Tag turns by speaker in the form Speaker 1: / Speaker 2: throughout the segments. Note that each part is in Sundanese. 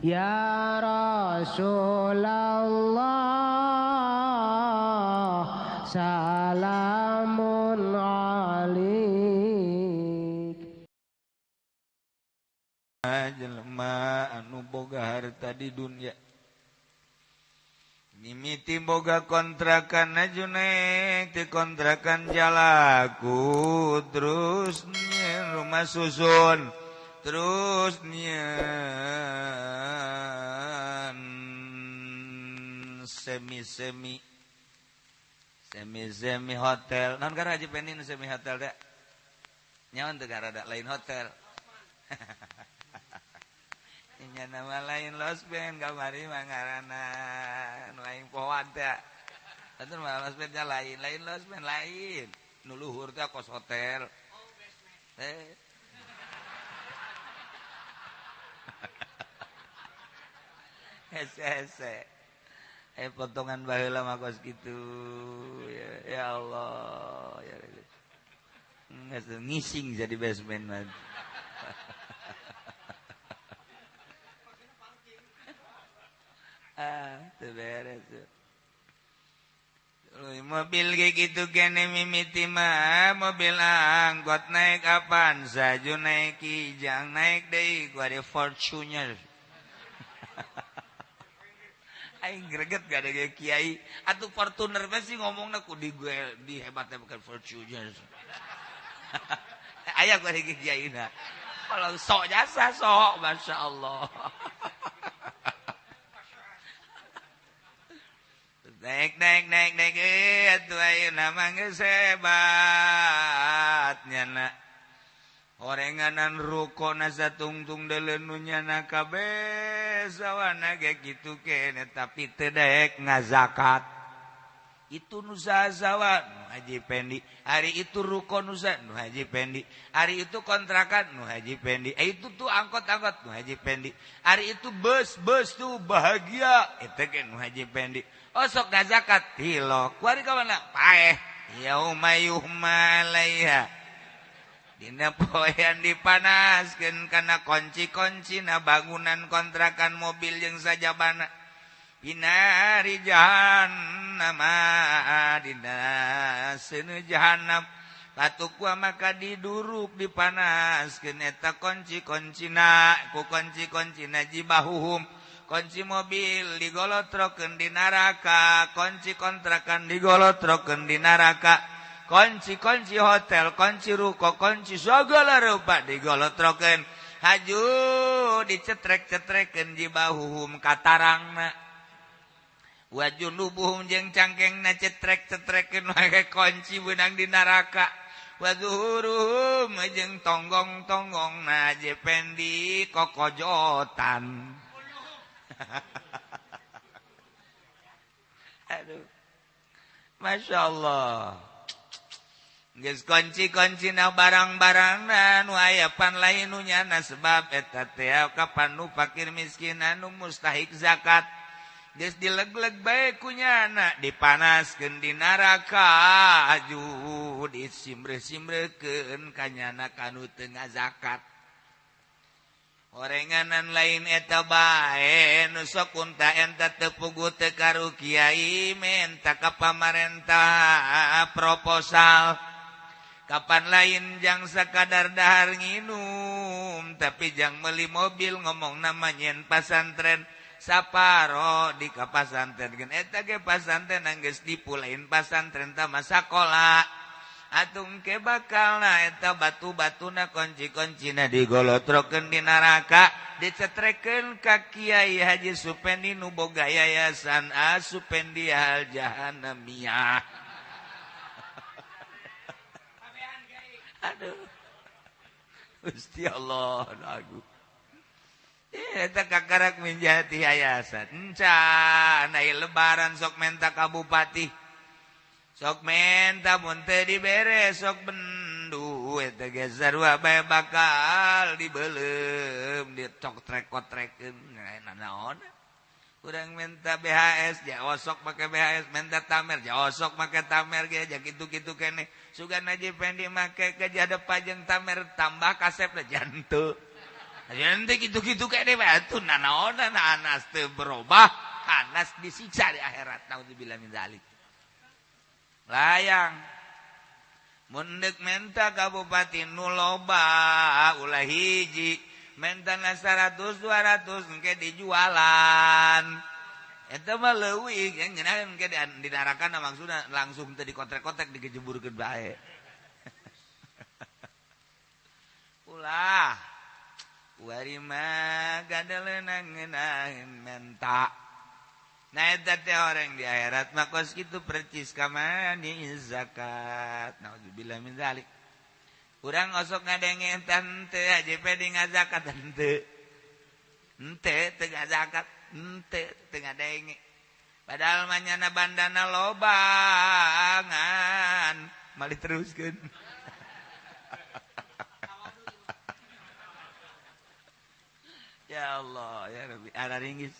Speaker 1: Ya Rasulullah salamun alaik.
Speaker 2: Jelema anu boga harta di dunia mimiti boga kontrakan najunek ti kontrakan jalaku terus nyen rumah susun terus nyen semi semi semi semi hotel non gara Haji Pendi semi hotel teh nyaon teu gara lain hotel. Nya nama lain losben kamari mah ngaranna lain pohoan teh. Atuh mah losben nya lain, lain losben lain. Nu luhur teh kos hotel. Eh. Hese. Eh potongan baheula mah kos kitu. Ya, ya Allah, ya. Ngising jadi basement mah. Ah, teu beres. Mobil kayak gitu kene mimiti mah mobil angkot naik apaan saju naik kijang naik deui ku ada Fortuner. Aing greget gak ada kiai atuh Fortuner pasti ngomongna ku di gue di hebatnya bukan Fortuner. Aya ku ada kiai na. Kalau sok jasa sok Masya Allah. Naik naik naik naik atuh ayeuna mah geus hebat nyana. Orenganan rukona satungtung deuleun nu nyana kabeh sawana ge kitu kene tapi teu daek ngazakat. Itu nu saha nu Haji Pendi, hari itu ruko nu nu Haji Pendi, hari itu kontrakan nu Haji Pendi, itu tuh angkot-angkot nu Haji Pendi, hari itu bus-bus tuh bahagia itu ge nu Haji Pendi. Oh sok ngazakat tilok kuari ka mana paeh yauma yuhma alaiha dina poean dipanaskeun kana kunci-kuncina bangunan kontrakan mobil jeung sajabana binari jahannam dina seuneu jahannam patukwa maka diduruk dipanaskeun eta kunci-kuncina ku kunci-kuncina jibahuhum kunci mobil digolotrokeun di neraka, kunci kontrakan digolotrokeun di neraka, kunci-kunci hotel, kunci ruko, kunci segala rupa digolotrokeun, haju dicetrek-cetrekeun jibahuhum katarangna. Wajunubuhum jeung cangkengna cetrek-cetrekeun make kunci beunang di neraka. Wazuhuruhum jeung tonggong-tonggongna jependi kokojotan. Aduh. Masya Allah. Geus kunci-kuncina barang-barangna nu aya pan lain nu nyana sebab eta teh kapan nu fakir miskin anu mustahik zakat. Geus dileg-leg bae ku nyana dipanaskeun di neraka aju disimbreh-simbrehkeun ka nyana kanu teu ngazakat. Orenganan lain eta bae nu sok unta enta teu puguh teu karu kiai menta ka pamarentah proposal kapan lain jang sakadar dahar nginum tapi jang meuli mobil ngomong nama nyen pasantren saparo di ka pasantren eta ge pasantren geus dipulain pasantren tah mah sakola atung ke bakalna eta batu-batuna kunci-kuncina digolotrokeun di neraka dicetrekeun ka Kiai Haji Supendi nu boga yayasan Asupendi Al Jahannamiyah. Aduh. Gusti Allah agung. Eta kakarak menjadi yayasan. Encan ai lebaran sok menta ka bupati. Sok menta mun teu dibere sok bendu eta ge sarua bae bakal dibeuleum dicoktrek-kotrekeun naon. Urang menta BHS ja osok make BHS, menta tamer ja osok make tamer ge ja kitu-kitu keneh. Sugan Haji Pendi make ke jadep pajeng tamer tambah kasep jantu. Nanti gitu-gitu kayak deh batu nanaonan Anas teu berubah, Anas disiksa di akhirat. Naudzubillah min dzalik. Layang mun deuk menta ka bupati nu loba ulah hiji, mentana 100 200 engke dijualan. Eta mah leuwih ngeunah engke di narakana maksudna langsung teu dikotrek-kotrek digejeburkeun bae. Ulah wari mah gadaleuna ngeunaheun menta. Nah eta teh orang di akhirat mah kos kitu percis ka mani zakat. Naudzubillah min dzalik. Urang osok ngadenge tante aja pe di ngazakat henteu. Henteu teu ngazakat, henteu teu ngadenge. Padahal mah nyana bandana loba ngan malih teruskeun. Ya Allah, ya Rabbi, ara ringgis.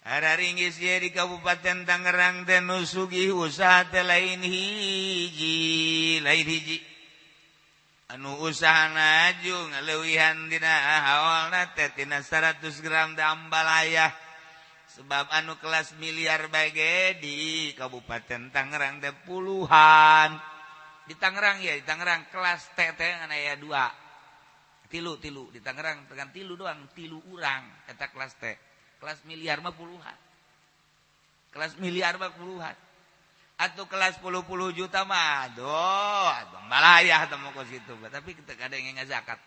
Speaker 2: Ara ringgis ye di Kabupaten Tangerang teh nu sugih usaha teh lain hiji, lain hiji. Anu usahana aju ngaleuwihan dina haolna teh tina 100 gram teh ambalaya. Sebab anu kelas miliar bae ge di Kabupaten Tangerang teh puluhan. Di Tangerang ya, di Tangerang kelas T teh ngan aya 2. Tilu di Tangerang tekan tilu doang, tilu urang eta kelas T. Kelas miliar mah puluhan. Kelas miliar mah puluhan. Atau kelas puluh-puluh juta mah aduh, malayah temu kos kitu. Tapi kita kada yang ngazakat.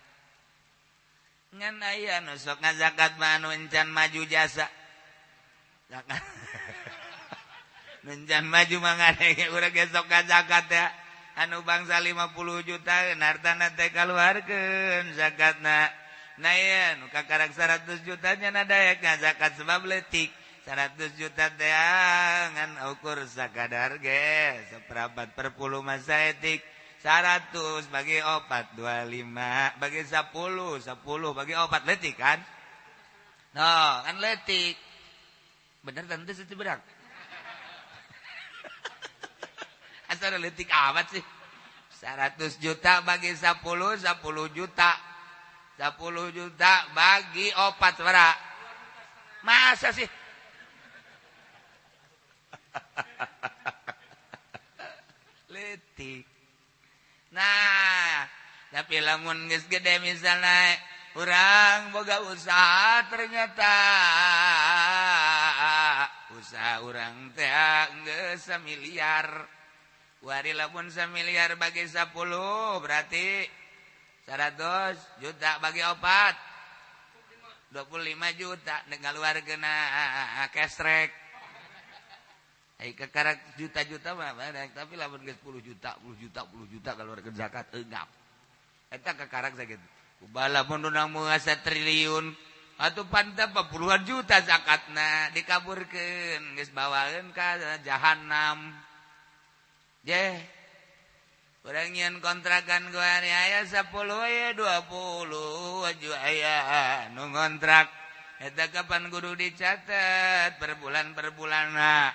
Speaker 2: Ngan aya nu sok ngazakat mah anu encan maju jasa. Zakat. Encan maju mah ngadenge urang ge sok ngazakat ya. Anu bangsa 50 juta hartana teh kaluarkeun zakatna. Nah ieu nu kakarak 100 juta nya daek ngazakat sebab leutik. 100 juta teh ngan ukur sakadar ge seperempat per puluh masa etik. 100 bagi 4 25 bagi 10 10 bagi 4 leutik kan? No, kan leutik. Bener tante sih berak. Asal leutik amat sih. 100 juta bagi 10, 10 juta. 10 juta bagi 4 sabaraha? Masa sih? Leutik. Nah, tapi lamun geus gede misalnya urang boga usaha ternyata usaha urang teh geus samiliar. Wari lamun samiliar bagi 10 berarti 100 juta bagi 4 25 juta ngaluarkeun kesrek. Ai kakarak juta-juta mah tapi lamun geus 10 juta 10 juta 10 juta kaluarkeun zakat eungap. Eta kakarak sakitu. Kubala mun urang meunasa triliun atuh pantap puluhan juta zakatna dikaburkeun geus bawaeun ka jahanam. Jeh, urang nyeun kontrakan gua ni aya 10 aya 20 aju aya nu ngontrak. Eta kapan kudu dicatat per bulan per bulanna.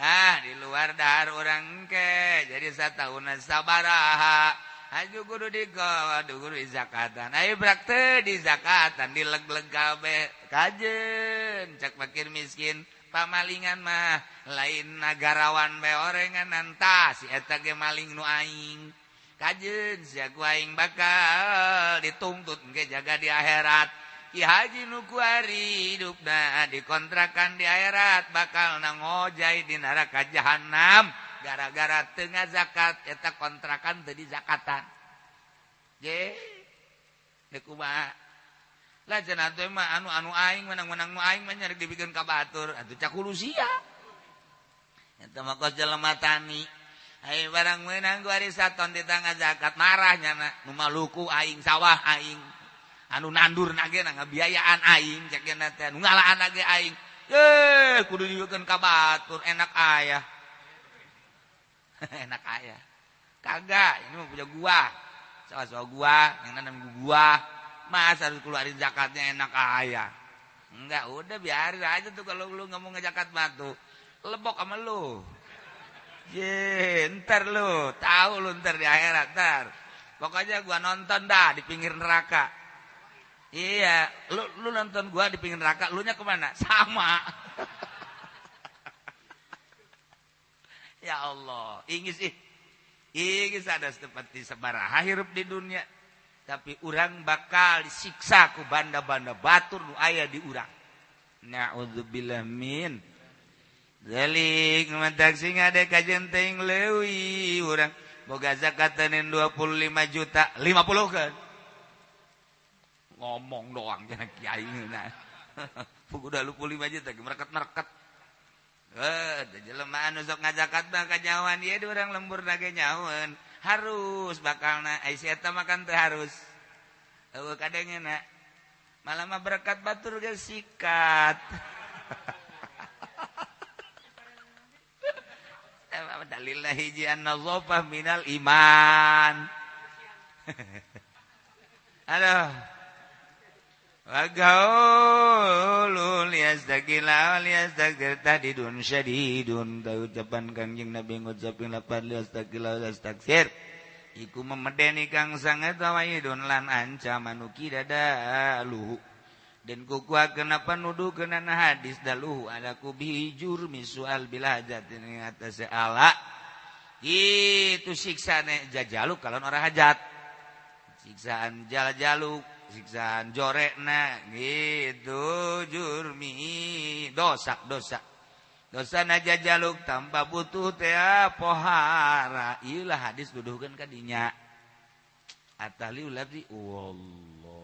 Speaker 2: Ah, di luar dahar urang ke jadi satahunan sabaraha. Aju kudu kudu dizakatan. Ayo brak teu dizakatan dileg-leg kabeh. Kajeun cak fakir miskin. Pamalingan mah lain nagarawan bae orengan nanta si eta ge maling nu aing. Kajeun sia ku aing bakal dituntut engke jaga di akhirat. Ki haji nu kuari hidupna dikontrakan di akhirat bakal nangojai di neraka jahanam gara-gara teu ngazakat eta kontrakan teu dizakatan. Je deuk kumaha? Lah cenah teh mah anu-anu aing menang-menang nu aing mah nyari dibikeun ka batur atuh cakulu sia. Eta mah kos jelema tani. Ai barang meunang ku ari saton di tangga zakat marah nyana nu Maluku aing sawah aing. Anu nandur nage na ngabiayaan aing cek cenah teh nu ngalaan ge aing. Eh kudu dibikeun ka batur enak aya. Enak aya. Kagak, ini mah punya gua. Sawah-sawah gua, yang nanam gua. Mas harus keluarin zakatnya enak ayah. Enggak, udah biarin aja tuh kalau lu nggak mau ngezakat batu. Lebok sama lu. Ye, ntar lu, tahu lu ntar di akhirat ntar. Pokoknya gua nonton dah di pinggir neraka. Iya, lu nonton gua di pinggir neraka, lu nya kemana? Sama. Ya Allah, ingis ih. Ingis ada seperti sabaraha hirup di dunia. Tapi urang bakal disiksa ku banda-banda batur nu aya di urang. Na'udzubillah min dzalik. Mantak sing ada kajen teuing leuwih urang boga zakatan 25 juta, 50 kan. Ngomong doang jangan kiai nah. Udah 25 juta mereket-mereket. Jelema anu sok ngazakat mah kanyawan ieu di urang lembur nage nyawan. Harus bakalna ai si eta mah kan teu harus. Eueuh kadengena. Malah mah berkat batur ge sikat. Dalilna hiji an-nazafah minal iman. Aduh. Wagaulu liyastaqila liyastaqdir tadidun syadidun. Tahu ucapan Kangjeng Nabi ngucapin lapan liyastaqila liyastaqsir. Iku memedeni kang sanget waidun lan ancaman uki dadaluhu. Dan kukua kenapa nuduh kenana hadis daluhu ala kubi jurmi soal bila hajat ini atas ala. Itu siksane jajaluk kalau orang hajat. Siksaan jaljaluk. Siksaan jorekna gitu jurmi dosa dosa naja jaluk tanpa butuh teh pohara ilah hadis duduhkeun ka dinya atali ulabdi wallahu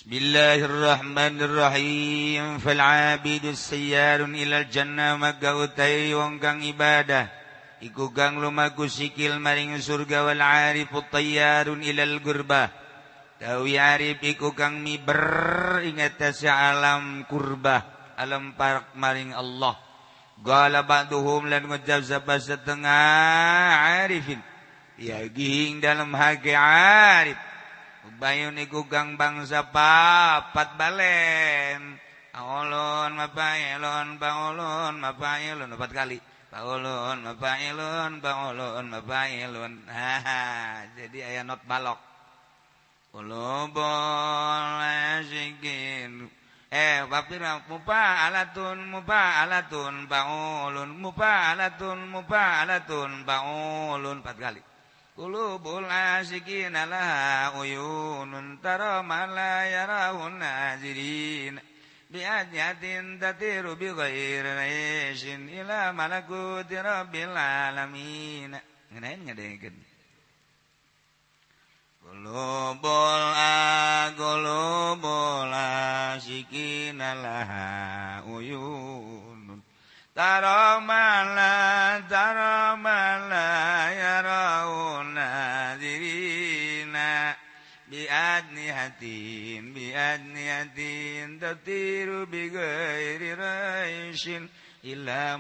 Speaker 2: Bismillahirrahmanirrahim. Fal-abidu sayyarun ilal jannah maka utai wong kang ibadah iku kang lumaku sikil maring surga wal arifu tayyarun ilal gurbah tawi arif iku kang miber ing atase alam kurbah alam parak maring Allah. Qala ba'duhum lan ngucap sapa setengah arifin ya gihing dalam hake arif Bayun iku gang bangsa papat balen. Aulun mapailun baulun mapailun empat kali. Baulun mapailun baulun mapailun. Jadi aya not balok. Qulubul asikin. Bapira mufa'alatun mufa'alatun baulun mufa'alatun mufa'alatun baulun empat kali. Qulubul asikin laha uyunun tara ma la yarahun nazirin bi'adyatin tatiru bi ghairi raishin ila malakuti rabbil alamin. Ngeunain ngadengekeun. Qulubul asikin laha uyunun tara ma la yarahun nazirina biadnihatin biadnihatin tatiru bi ghairi raishin ila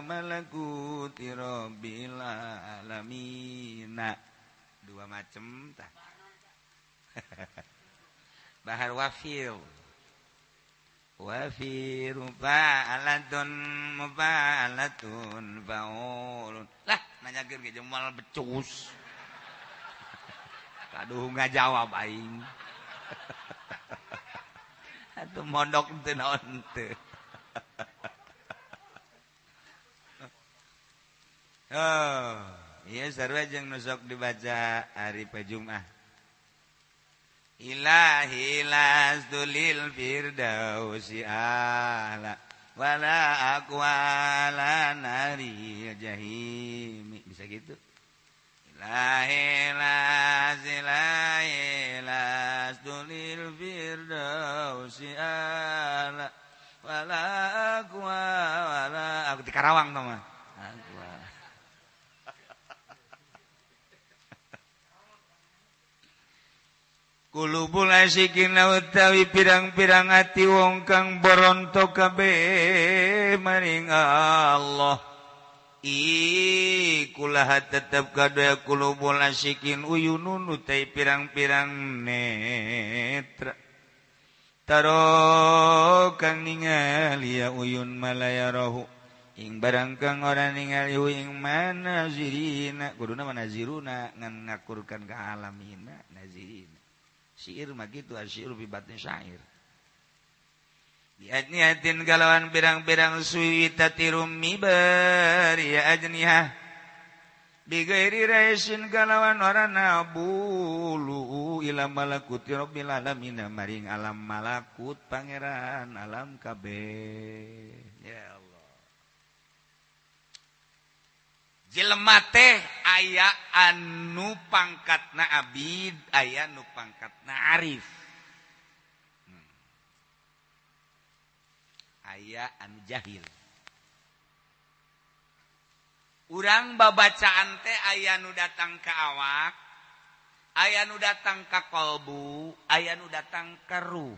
Speaker 2: malakuti rabbil alamin. Dua macem tah. Bahar wafil. Wafir mufa'alatun mufa'alatun fa'ulun. Lah nanyakeun ge jemal becus. Aduh ngajawab aing. Atuh mondok teu naon teu. Oh, ieu sarua jeung nu sok dibaca ari Jumat. Ilahi lasdulil firdausi ala wala aqwala nari jahimi. Bisa gitu. Ilahi lasdulil firdausi ala wala aqwala. Aku di Karawang tau mah. Aqwa. Kulubul asikin utawi pirang-pirang ati wong kang boronto kabeh maring Allah. Ikulah tetep kadaya kulubul asikin uyunun utai pirang-pirang netra. Taro kang ningali ya uyun malayarahu Ing barang kang ora ningali ing manazirina kuduna manaziruna ngan ngakurkan ka alamina nazirina. Syair mah kitu asyiru bi batni syair. Biadniatin kalawan pirang-pirang suwita tirumi bari ajnihah bigairi raisin kalawan ora nabulu ila malakuti rabbil alamin maring alam malakut pangeran alam kabeh. Ya Allah. Jelema teh aya anu pangkatna abid, aya anu pangkatna arif. Aya anu jahil. Urang babacaan teh aya nu datang ka awak, aya nu datang ka kolbu, aya nu datang ka ruh.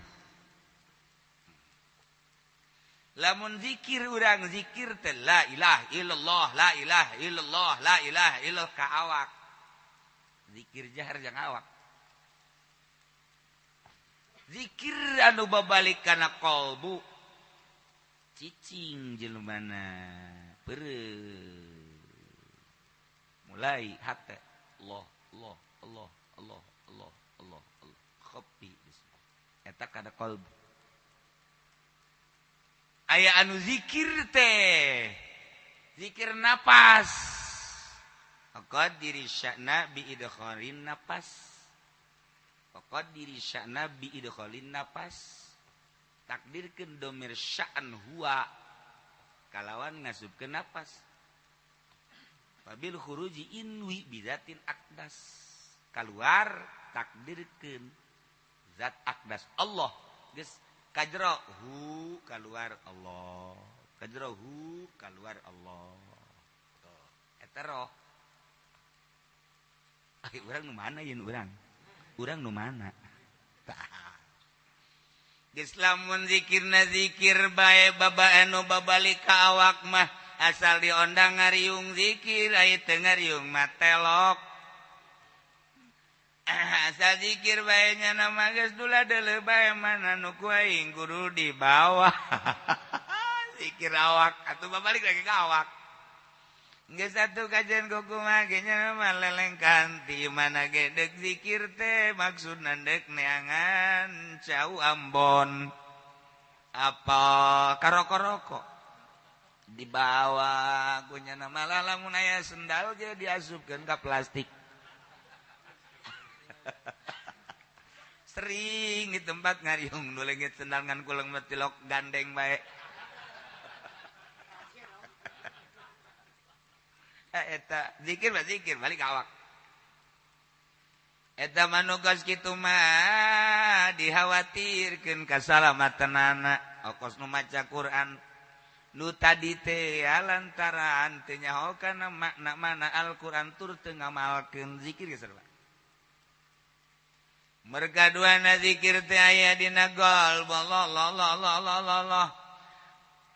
Speaker 2: Lamun zikir urang zikir teh la ilaha illallah, la ilaha illallah, la ilaha illallah ka awak. Zikir jahar jang awak. Zikir anu babalik kana kolbu cicing jelmana peureum. Mulai hate Allah Allah Allah Allah Allah Allah Allah khafi eta kana kolbu. Aya anu zikir teh zikir napas diri sya'na bi idkhalin napas diri sya'na bi idkhalin napas takdirkeun domir sya'an huwa kalawan ngasupkeun napas wabil khuruji inwi bizatin akdas kaluar takdirkeun zat akdas Allah geus kajrohu kaluar Allah kajrohu kaluar Allah eta roh. Ai urang nu mana yeun urang nu mana tah geus lamun zikirna zikir bae baba anu babalik ka awak mah asal diondang ngariung zikir ai teu ngariung mah telok. Asal zikir bae nya nama geus dula deuleu bae mana nu ku aing kudu dibawa. Zikir awak atuh babalik lagi ka awak. Geus atuh kajian kumaha ge nya mah lelengkan ti mana ge deuk zikir teh maksudna deuk neangan cau Ambon apa karoko-roko dibawa ku nya mah lamun aya sendal ge diasupkeun ka plastik. Sering di tempat ngariung nu leungit sendal ngan kuleng metilok gandeng bae. Eta zikir mah zikir balik awak. Eta manugas kitu mah dikhawatirkeun kasalamatanana. Okos nu maca Quran nu tadi teh lantaran teu nyaho kana makna mana Al-Qur'an tur teu ngamalkeun zikir geus sarua. Merga duana zikir teh aya dina gol la la la la la la.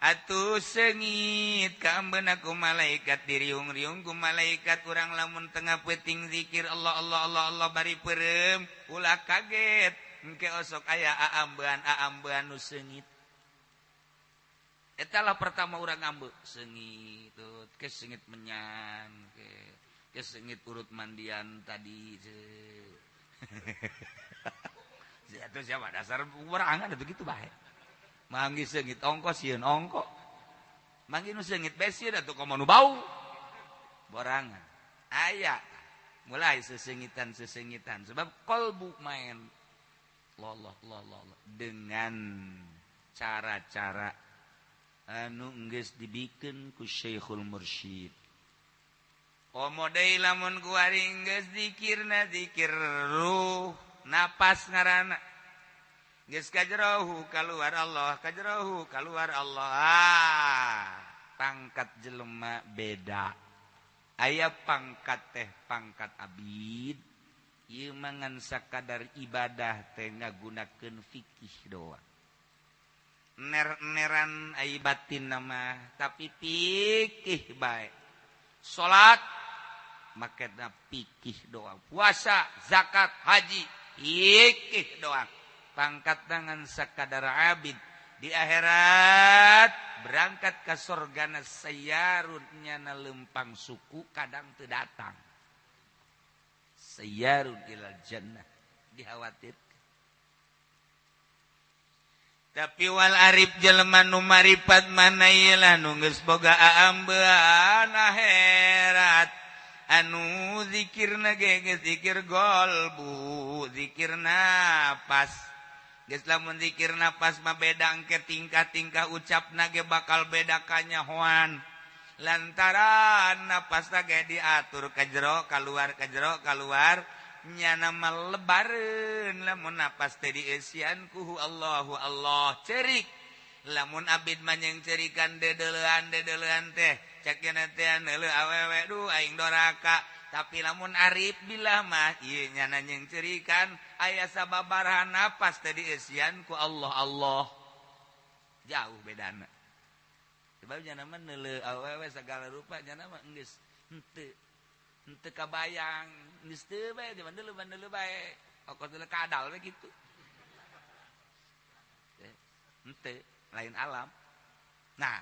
Speaker 2: Atuh sengit kaambeuna ku malaikat diriung-riung ku malaikat urang lamun tengah peuting zikir Allah Allah Allah Allah bari peureum ulah kaget engke osok aya aambean nu seungit. Eta lah pertama urang ngambeu seungit ke seungit menyan ke seungit urut mandian tadi. Atuh siapa dasar berangan atuh kitu bae. Manggi seungit ongko sieun ongko. Manggi nu seungit besieun atuh komo nu bau. Borangan. Aya mulai sesengitan-sesengitan sebab kolbu main Allah Allah Allah dengan cara-cara anu geus dibikeun ku Syekhul Mursyid. Komo deui lamun kuari geus zikirna zikir ruh napas ngaranna. Geus kajrohu kaluar Allah, kajrohu kaluar Allah. Ah, pangkat jelema beda. Aya pangkat teh pangkat abid. Ieu mah ngan sakadar ibadah teh ngagunakeun fikih doang. Ner-neran ai batin mah tapi fikih bae. Salat makena fikih doang. Puasa, zakat, haji fikih doang. Pangkat tangan sakadar abid Di akhirat berangkat ke sorgana sayarun nyana lempang suku kadang teu datang. Sayarun ilal jannah dikhawatirkan. Tapi wal arif jelema nu maripat mana ieu lah nu geus boga aambean akhirat. Anu zikirna ge geus zikir golbu, zikir napas. Geus lamun zikir napas mah beda engke tingkah-tingkah ucapna ge bakal beda kanyahoan. Lantaran napasna ge diatur ka jero kaluar ka jero kaluar nyana mah lebareun lamun napas teh dieusian ku Allahu Allah cerik. Lamun abid mah jeung cerikan dedeulean teh cek nya teh neuleuh awewe duh aing doraka. Tapi lamun arif billah mah ieu nyana jeung cerikan aya sababaraha napas teh dieusian ku Allah Allah. Jauh bedana. Sebab nyana mah neuleuh awewe sagala rupa nyana mah geus henteu henteu kabayang geus teu bae deuleuh bae okos deuleuh kadal we kitu. Henteu lain alam. Nah,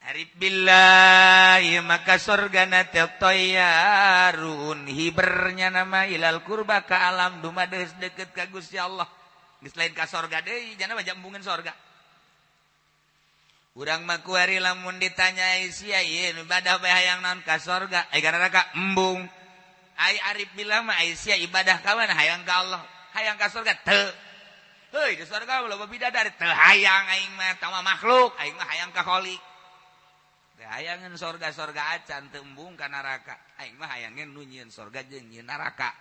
Speaker 2: arif billahi maka sorgana teh toyarun hibernya nama ilal kurba ka alam dumadeus deket ka Gusti Allah. Geus lain ka sorga deui, jana mah jambungan sorga. Urang mah kuari lamun ditanya sia ieu ibadah bae hayang naon ka sorga, ai ka neraka embung. Ai arif billah mah ai sia ibadah ka mana hayang ka Allah, hayang ka sorga teu. Heuy di sorga loba bidadari teu hayang aing mah tama makhluk, aing mah hayang ka Khalik. Teu hayangeun sorga-sorga acan teu embung ka neraka. Aing mah hayangeun nu nyieun sorga jeung nyieun neraka.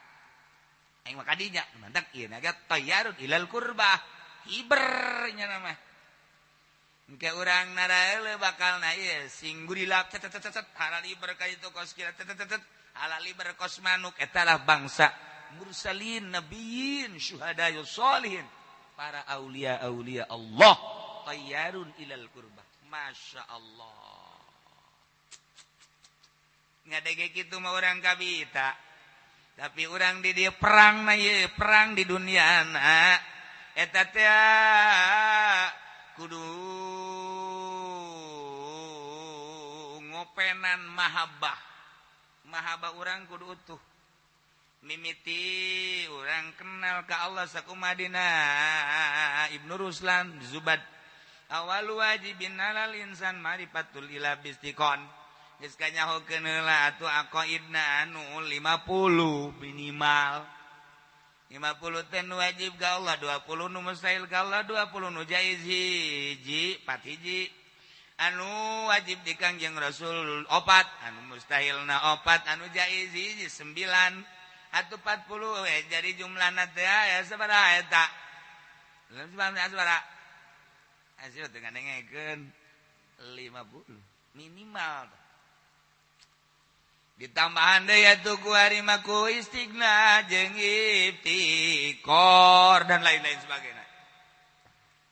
Speaker 2: Aing mah kadinya mantak ieu naga tayyarun ilal qurbah. Hiber nya mah. Engke urang naraeuleuh bakalna ieu sing gurilap cet cet cet halali berkah itu kos kira cet cet cet halali berkos manuk eta lah bangsa mursalin nabiyyin syuhada sholihin para aulia-aulia Allah tayyarun ilal qurbah. Masya Allah. Ngadege kitu mah urang kabita. Tapi urang di dieu perang na ieu, perang di dunia na. Eta teh kudu ngopenan mahabbah. Mahabbah urang kudu utuh. Mimiti urang kenal ka Allah sakumadina Ibnu Ruslan Zubad. Awal wajibin alal insan marifatul ila bistiqon. Geus kanyahokeun heula atuh aqaidna anu 50 minimal. 50 teh nu wajib ka Allah, 20 nu mustahil ka Allah, 20 nu jaiz hiji, 4 hiji. Anu wajib di Kangjeng Rasul 4, anu mustahilna 4, anu jaiz hiji 9. Atuh 40 we jadi jumlahna teh aya sabaraha eta? Sabaraha? Hasil teu ngadengekeun 50 minimal. Ditambahan deui atuh ku ari mah ku istighna jeung iftikor dan lain-lain sebagainya.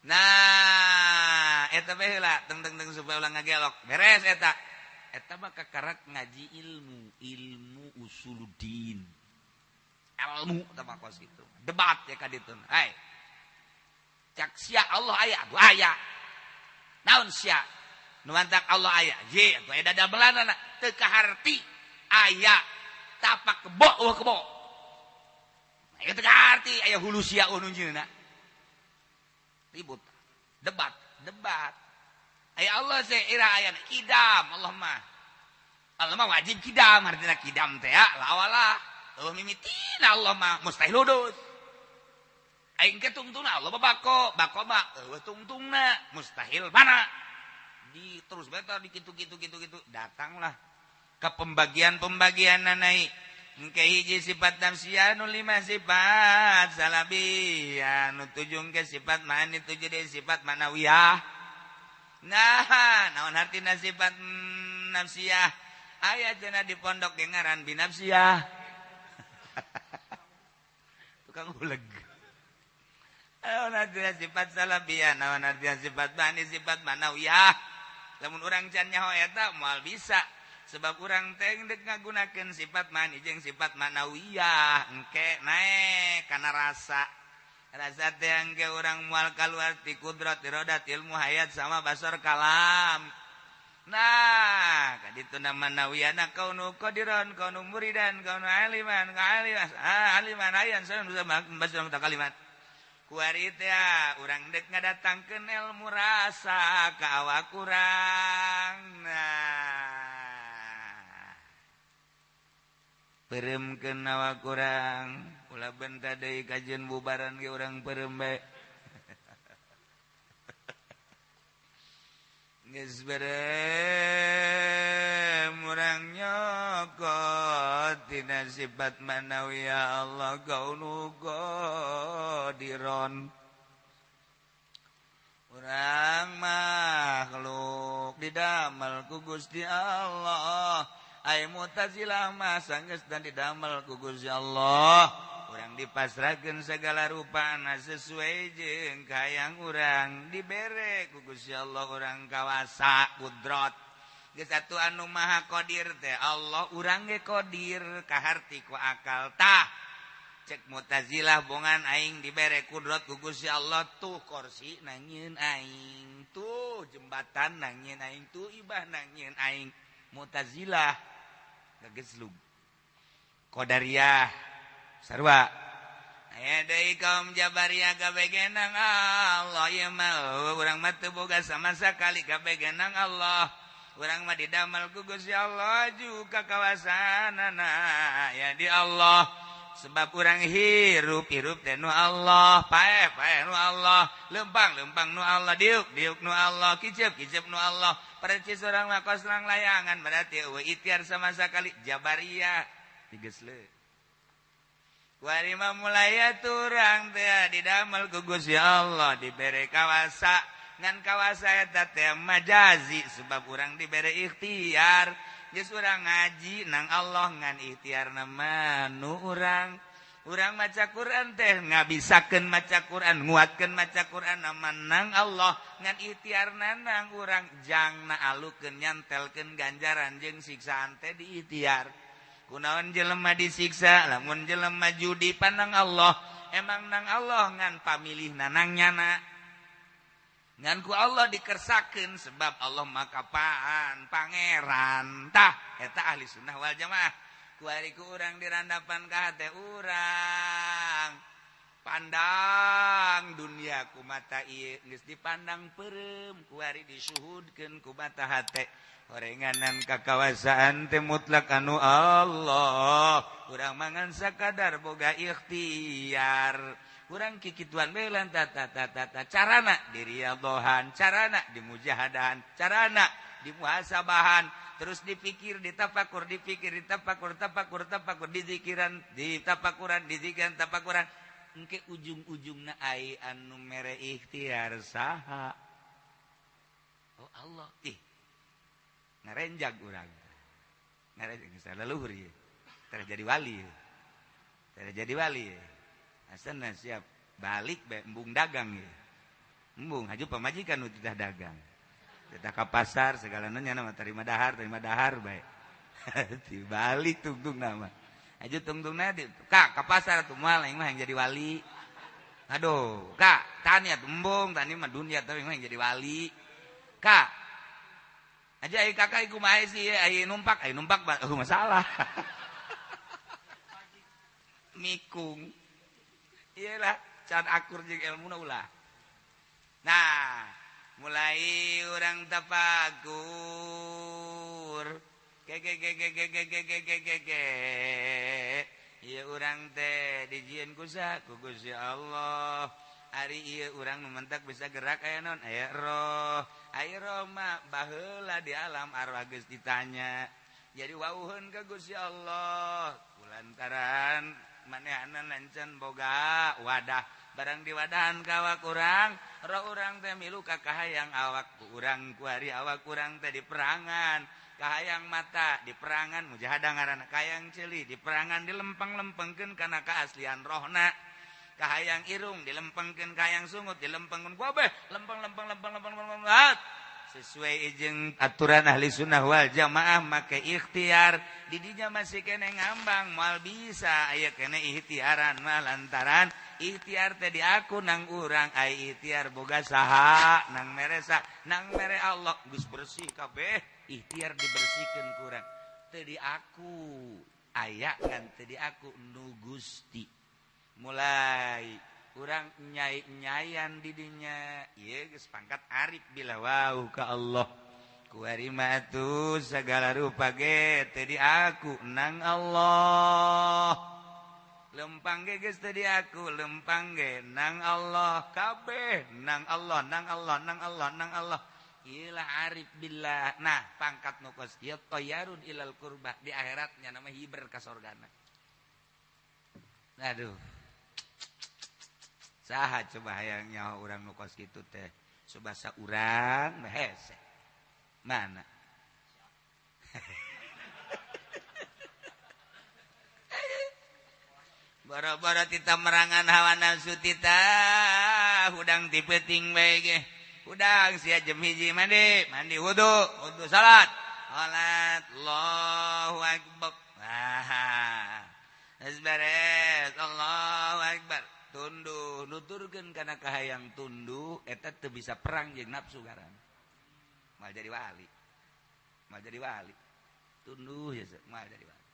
Speaker 2: Nah, eta bae heula teng-teng supaya ulah ngagelok. Beres eta. Eta mah kakarak ngaji ilmu, ilmu usuluddin. Ilmu eta mah kos kitu. Debat ya ka ditu. Hai. Cak sia Allah aya, atuh aya. Naon sia? Nu mantak Allah aya. Ye, atuh aya dadamelanana teu kaharti. Aya tapak kebo eueuh kebo. Nah, teu kaharti aya hulu sia eueuh nu nyieunna. Ribut. Debat, debat. Aya Allah se ira aya kidam Allah mah. Allah mah wajib kidam, artina kidam teh ya lawalah. Eueuh mimitina Allah mah mustahil hudus. Aing ke tungtungna Allah mah bako, bako mah eueuh tungtungna mustahil mana. Di terus beta di kitu kitu kitu kitu datanglah ke pembagian-pembagian naik. Engke hiji sifat nafsiyah nu 5 sifat salabiyah nu 7 ke sifat mani 7 deui sifat manawiyah. Nah, naon artina sifat nafsiyah? Aya cenah di pondok ge ngaran binafsiyah. Tukang uleg. Naon artina sifat salabiyah, naon artina sifat mani, sifat manawiyah. Lamun urang can nyaho eta moal bisa. Sebab urang teh dek ngagunakeun sifat mani jeung sifat manawiyah engke naek kana rasa. Rasa teh engke urang moal kaluar ti kudrat iradat ilmu hayat sama basar kalam. Nah, kaditu nama nawiyana kaunu qadiran kaunu muridan kaunu aliman aliman aliman ayan sareng basar kalimat. Kuari teh urang dek ngadatangkeun ilmu rasa ka awak urang. Nah, peureumkeun awak urang ulah benta deui kajeun bubaran ge urang peureum bae. Geus berem urang nyokot tina sifat manawiya Allah kaunu qadiron. Urang makhluk didamel ku Gusti Allah. Ai Mu'tazilah mah sanggeus dan didamel ku Gusti Allah. Urang dipasrahkeun segala rupana sesuai jeung kahayang urang, dibere ku Gusti Allah urang kawasa kudrat. Geus atuh anu Maha Qadir teh Allah, urang ge qadir kaharti ku akal. Tah cek Mu'tazilah bongan aing dibere kudrat ku Gusti Allah, tuh kursi nangieun aing, tuh jembatan nangieun aing, tuh ibah nangieun aing. Mu'tazilah gageslug. Qadariyah sarua aya deui kaum Jabariyah kabegenang Allah ieu mah urang mah teu boga sama sakali kabegenang Allah. Urang mah didamel ku Gusti Allah juga kawasanana ya di Allah. Sebab urang hirup hirup teh nu Allah, paeh paeh nu Allah, lempang lempang nu Allah, diuk diuk nu Allah, kicep kicep nu Allah. Percis urang mah kos layangan berarti eueuh ikhtiar sama sakali Jabariyah digesle. Kuari mah mulai turang teh didamel ku Gusti Allah, dibere kawasa. Ngan kawasa eta teh majazi sebab urang dibere ikhtiar. Geus urang ngaji nang Allah ngan ikhtiarna mah nu urang. Urang maca Quran teh ngabisakeun maca Quran, nguatkeun maca Quran nama nang Allah ngan ikhtiarna nang urang jangna alukeun nyantelkeun ganjaran jeung siksaan teh di ikhtiar. Kunaon jelema disiksa lamun jelema judi panang Allah, emang nang Allah ngan pamilihna nang nyana. Ngan ku Allah dikersakeun sebab Allah maka paan pangeran. Tah eta ahli sunnah wal jamaah. Kuari ku urang dirandapan ka hate urang. Pandang dunia ku mata ieu geus dipandang peureum, kuari disuhudkeun ku mata hate. Horenganan kakawasaan teh mutlak anu Allah. Urang mangan sakadar boga ikhtiar. Urang kikituan belan tata tata tata carana diriadhohan, carana dimujahadahan, carana dimuhasabahan, terus dipikir, ditafakur, dipikir, ditafakur, tafakur, tafakur, dizikiran, ditafakuran, dizikiran, tafakuran. Engke ujung-ujungna ai anu mere ikhtiar saha? Oh Allah. Ih. Ngarenjag urang. Ngarenjag geus leluhur ieu. Teh jadi wali. Teh jadi wali. Asana siap balik bae embung dagang ieu. Embung haju pamajikan nu titah dagang. Titah ka pasar segala nya mah terima dahar bae. Dibalik tungtungna mah. Haju tungtungna di ka ka pasar atuh moal aing mah yang jadi wali. Aduh, kak, tani atuh embung, tani mah dunia tapi mah yang jadi wali. Kak, aja ai kakak iku mah sih ai numpak masalah. Mikung. Iyalah, can akur jeung ilmuna ulah. Nah, mulai urang tafakur. Ke ke ke ke ke ke ke ke ke ke. Ieu urang teh dijieun ku saha? Ku Gusti Allah. Ari ieu urang nu mentak bisa gerak aya naon? Aya roh. Aya roh mah baheula di alam arwah geus ditanya. Jadi wauheun ka Gusti Allah. Kulantaran manehna lancan boga wadah, barang diwadahan ka awak urang, roh urang teh milu ka kahayang awak urang, kuari awak urang teh diperangan, kahayang mata diperangan mujahadah ngaranna, kahayang ceuli diperangan dilempeng-lempengkeun kana kaaslian rohna, kahayang irung dilempengkeun, kahayang sungut dilempengkeun, kabeh lempeng-lempeng lempeng lempeng lempeng. Sesuai jeung aturan ahli sunnah wal jamaah make ikhtiar didinya masih kene ngambang moal bisa aya kene ikhtiaran mah lantaran ikhtiar teh diaku nang urang ai ikhtiar boga saha nang mere sa nang mere Allah geus bersih kabeh ikhtiar dibersihkeun ku urang teu diaku aya ngan teu diaku nu Gusti mulai urang nyai-nyayan didinya ieu geus pangkat arif bila wau ka Allah kuari mah atuh sagala rupa ge teu diaku nang Allah lempang ge geus teu diaku lempang ge nang Allah kabeh nang Allah nang Allah nang Allah nang Allah ieu lah arif billah. Nah pangkat nu kos ieu toyarun ilal qurbah di akhiratnya nama hiber ka sorgana. Aduh saha coba hayang nyaho urang nu kos kitu teh subasa urang mah hese mana boro-boro tita merangan hawa nafsu tita hudang ti peuting bae ge hudang sia jam 1 mandi mandi wudu wudu salat salat Allahu akbar ah geus beres Allahu akbar tunduh nuturkeun kana kahayang tunduh eta teu bisa perang jeung nafsu garan moal jadi wali moal jadi wali tunduh ya moal jadi wali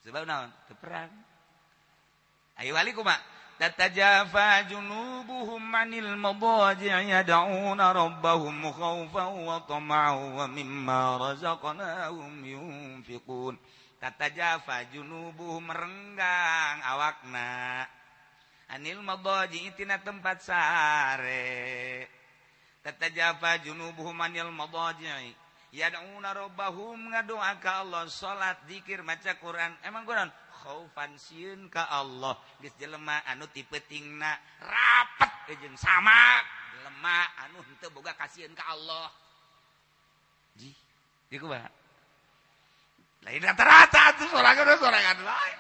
Speaker 2: sebab naon teu perang ayo wali kumaha tatajafa junubuhum anil madaji' yad'una rabbahum khaufan wa tama'an wa mimma razaqnahum yunfiqun. Tatajafa junubuhum merenggang awakna anil madaji tina tempat sare tatajafa junubuhum anil madaji yad'una rabbahum ngadoa ka Allah salat zikir maca Quran emang Quran khaufan sieun ka Allah geus jelema anu ti peutingna rapet jeung sama jelema anu henteu boga kasieun ka Allah ji ieu kumaha lain rata-rata tuh sorangan lain.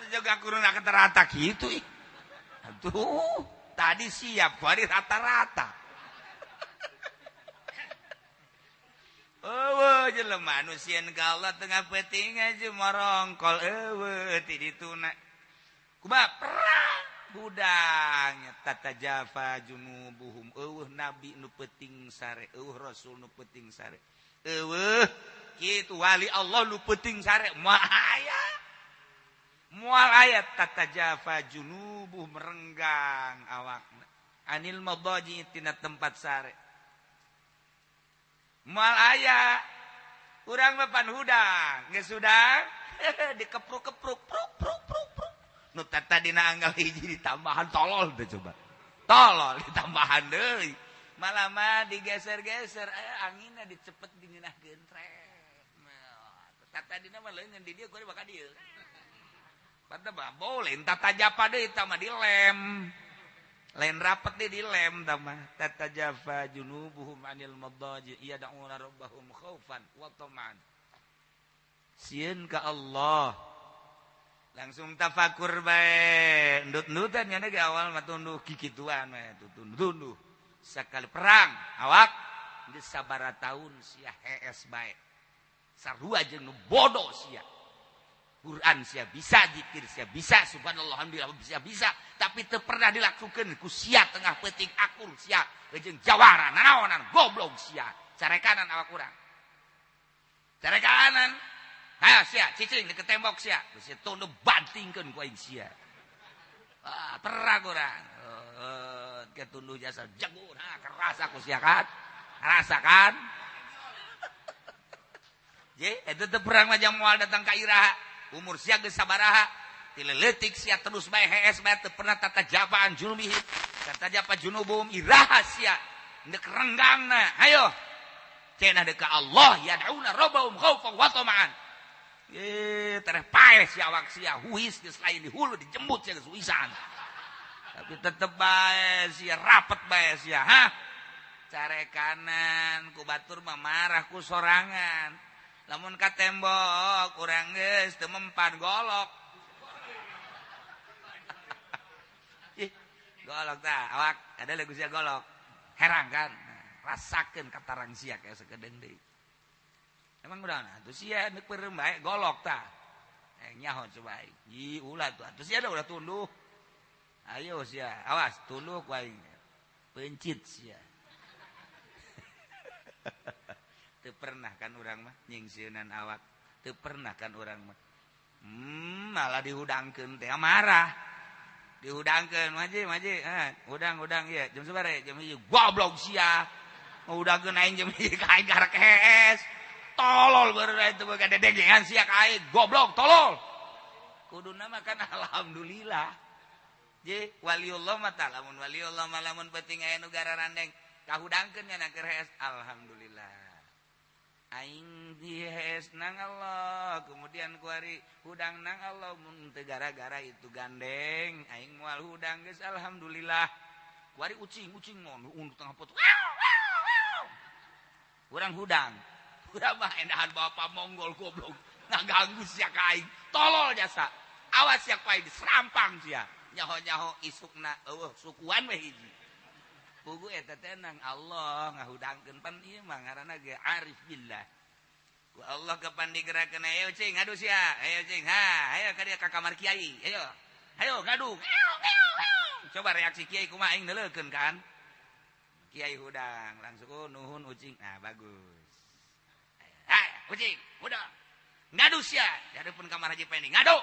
Speaker 2: Jaga kuruna rata-rata gitu ih. Aduh, tadi siap bari rata-rata. Eueuh jelema anu sieun ka Allah tengah peuting aja morongkol eueuh ti dituna. Kumaha perang budang tatajafa junubuhum eueuh nabi nu peuting sare eueuh rasul nu peuting sare. Eueuh kitu wali Allah nu peuting sare moal aya moal aya tatajafa junubuh merenggang awakna anil madaji tina tempat sare moal aya urang mah pan hudang geus hudang dikepruk-kepruk pruk pruk pruk pruk nu tadina anggal hiji ditambahan tolol teh coba tolol ditambahan deui malah mah digeser-geser anginna dicepet dingeunahkeun trek tadina mah leungeun di dieu kuari bakal dieu. Padahal mah boleh tata japa deui eta mah dilem. Lain rapet deui dilem tah mah. Tata jafa junubuhum anil madaji yad'una rabbahum khaufan wa tama'an. Sieun ka Allah. Langsung tafakur bae. Ndut-ndutan nya ge awal mah tunduh kikituan we tunduh. Sakali perang awak geus sabaraha taun sia hees bae. Sarua jeung nu bodoh sia. Quran sia bisa, zikir sia bisa, subhanallah alhamdulillah sia bisa, tapi teu pernah dilakukeun ku sia tengah peuting akur sia jeung jawara nanaonan goblok sia. Carekanan awak urang. Carekanan. Hayo sia cicing deket tembok sia. Geus tunduh bantingkeun ku aing sia. Ah, perang urang. Ke tunduh jasa jago nah keras aku sia kan. Rasakan. Je, eta teh perang mah moal datang ka iraha. Umur sia geus sabaraha, ti leutik sia terus bae hees bae teu pernah tata jabaan junubihi. Tata japa junubum iraha sia. Ndek renggangna. Hayo. Cenah deuk ka Allah yad'una rabbahum khaufan wa tama'an. Ye, tereh paeh sia awak sia huis geus lain di hulu dijembut sia geus huisan. Tapi tetep bae sia rapet bae sia, hah? Carekanan ku batur mah marah ku sorangan. Lamun ka tembok urang geus teu mempan golok. Ih, golok tah awak ada lagu sia golok. Herang kan. Rasakeun katarang sia kayak sakedeung deui. Emang udah nah tuh sia neuk peureum bae golok tah. Nyaho coba aing. Ih ulah tuh atuh sia udah tunduh. Ayo sia, awas tunduh ku aing. Pencit sia. Teu pernah kan urang mah nyingsieunan awak. Teu pernah kan urang mah. Malah dihudangkeun teh marah. Dihudangkeun maji maji, hudang-hudang ieu jam sabaraha jam 1. Goblok sia. Ngahudangkeun aing jam 1 ka aing garek hees. Tolol beureuh itu boga dedegean sia ka aing, goblok tolol. Kuduna mah kan alhamdulillah. Je waliullah mah tah lamun waliullah mah lamun penting aya nu gararandeng kahudangkeun nya keur hees alhamdulillah. Aing dihees nang Allah, kemudian kuari hudang nang Allah mun teu gara-gara itu gandeng aing moal hudang geus alhamdulillah. Kuari ucing-ucing mun tengah pot. Urang hudang. Urang mah endahan bapak Mongol goblok. Ngaganggu sia ka aing. Tolol jasa. Awas sia ku aing diserampang sia. Nyaho-nyaho isukna eueuh sukuan we hiji. Pugu eta teh nang Allah ngahudangkeun pan ieu mah ngaranna ge arif billah. Ku Allah kapan digerakkeun ayo cing ngadu sia, ayo cing ha, ayo ka dieu ka kamar kiai, ayo. Ayo ngadu. Coba reaksi kiai kumaha aing neuleukeun kan. Kiai hudang langsung oh, nuhun ucing. Nah bagus. Hai ucing, hudang. Ngadu sia, di hareupeun kamar Haji Pendi ngadu.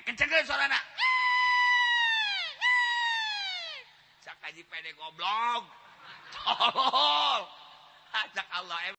Speaker 2: Kencengkeun suarana. Haji pede goblok. Tolol. Ajak Allah.